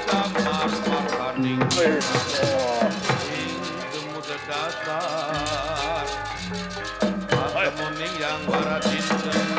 Damar makaning ing tumuda dasar patemuning yang waradinten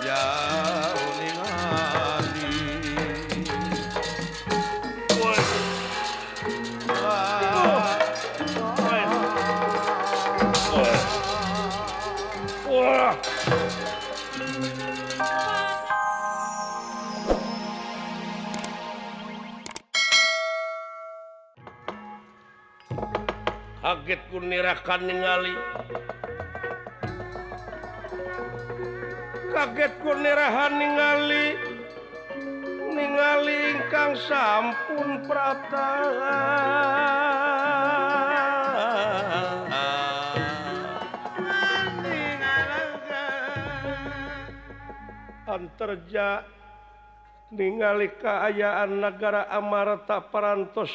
ya uningali. Wah. Kaget ku nirakan ningali, kaget ku nirahan ningali, ningali ingkang sampun prata. Anterja ningali kaayaan nagara Amarta parantos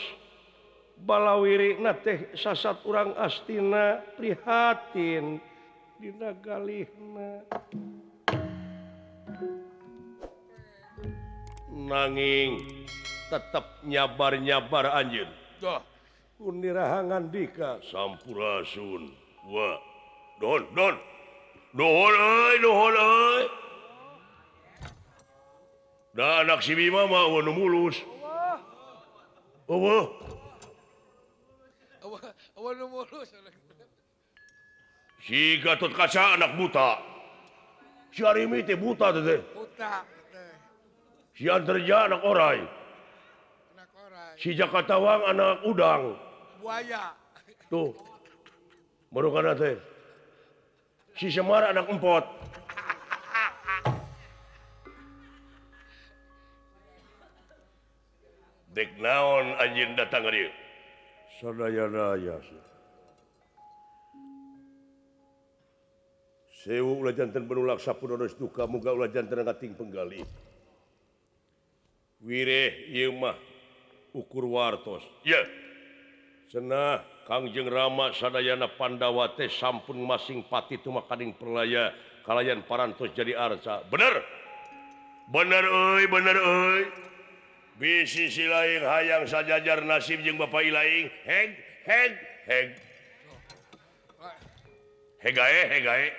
balawiri na teh sasat urang Astina prihatin dina galihna. Nanging tetep nyabar-nyabar anjeun. Unirahangan dika sampurasun. Wa don don. Nuhun euy, nuhun euy. Da anak si Bima mah eueuh nu mulus. Eueuh. Si Gatot Kaca anak buta. Si Arimi teh buta teh. Buta. Si Anterja anak orai. Anak orai. Si Jakatawang anak udang. Buaya. Tuh. Barukana teh. Si Semar anak empot. Dek naon anjeun datang ka dieu? Sadaya-daya sewu ulah janten benulak sapunodos duka muga ulah janten ngating penggalih. Wireh ieu mah ukur wartos. Ye. Cenah Kangjeng Rama sadayana Pandawa teh sampun masing pati tumakaning perlaya kalayan parantos jadi arca. Bener. Bener euy, bener euy. Bisi si laing hayang sajajar nasib jeung bapak ilaing heg heg heg hegae hegae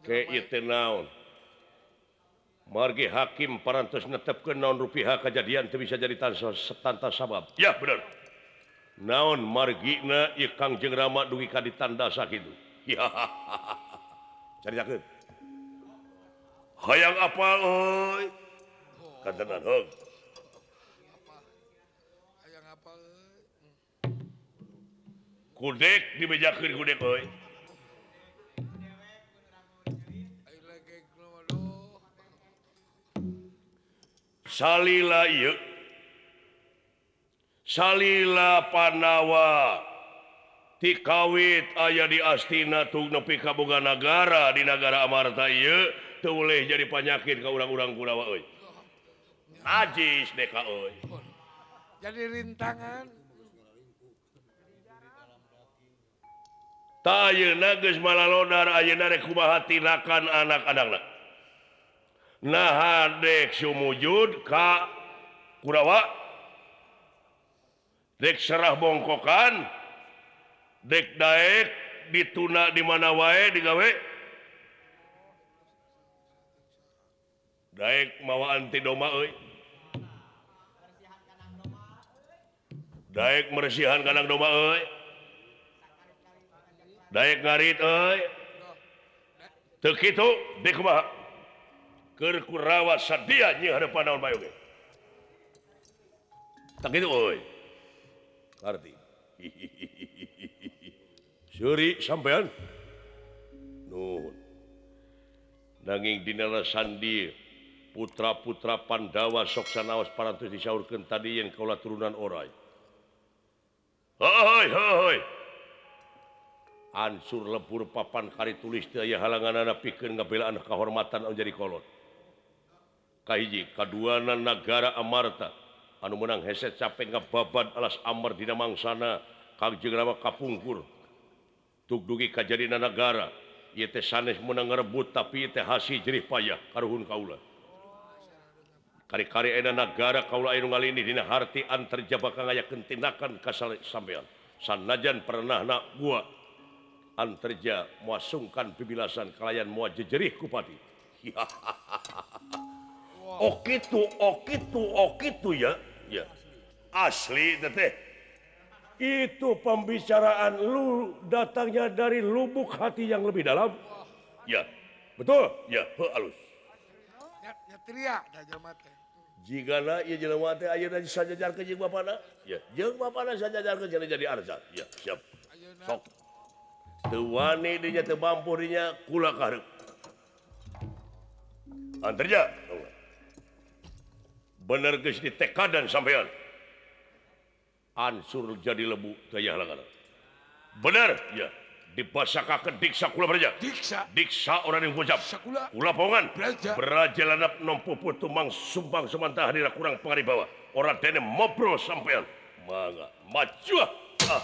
ke ieu teh naon margi hakim parantos netepkeun naon rupiah kajadian teu bisa jadi tanta sabab. Ya bener naon margina ieu Kangjeng Rama dugi ka ditanda sakitu. Caritakeun hayang apal euy kantenan heug hayang apal euy kudek dibejakeun kudek euy. Salila ieu salila Pandawa ti kawit aya di Astina tug nepi ka boga nagara di nagara Amarta ieu teu boleh jadi panyakit ka urang-urang Kurawa euy. Najis deka euy. Jadi rintangan. Ta ayeuna geus malalodar ayeuna rek kumaha tindakan anak-anakna. Naha dek sumujud ka Kurawa? Dek serah bongkokan? Dek daek dituna di mana wae digawe? Daek mawa anti doma euy. Daek meresihan kandang domba euy. Daek ngarit euy. Teu kitu deuk kumaha? Keur Kurawa sadia nyi hareupan naon bae oge. Tah kitu euy. Ngarti. Seuri sampean. Nuhun. Nanging dina sandi putra-putra Pandawa sok sanaos parantos disaurkeun tadi yen kaula turunan orai. Hoi hoi. Ansur lebur papan kari tulis teu aya halanganana pikeun ngabelaan kahormatan anu jadi kolot. Kahiji kaduana nagara Amarta anu meunang hese capek ngababad alas Amar dina mangsana Kangjeng Rama kapungkur. Tug dugi kajadina nagara ieu teh sanes meunang ngarebut tapi ieu teh hasi jerih payah karuhun kaula. Kari-kari ena nagara kaula anu ngalini dina harti Antarja bakal ngayakeun tindakan ka sampean. Sanajan pernahna gua Antarja moal sungkan pibilasan kalayan moal jejerih ku pati. Oh kitu, oh kitu, oh kitu ya. Ya. Asli teteh. Itu pembicaraan lu datangnya dari lubuk hati yang lebih dalam. Ya. Betul? Ya, heuh alus. Teriak da jelema teh. Jigana ieu jelema teh ayeuna sajajarkeun jeung bapana. Ya, jeung bapana sajajarkeun jadi arzat. Ya, siap. Sok. Teu wani dinya teu mampu dinya kula ka hareup. Antarja. Bener geus ditekadan sampean. Ansur jadi lebu teu aya halangan. Bener? Ya. Dipasakakeun diksa kula beraja. Diksa. Diksa orang yang bocap. Kula pongan. Beraja lanap nompu tumang sumbang sumantah hadira kurang pangaribawa. Ora dene ngobrol sampean. Mangga maju ah. Dasar.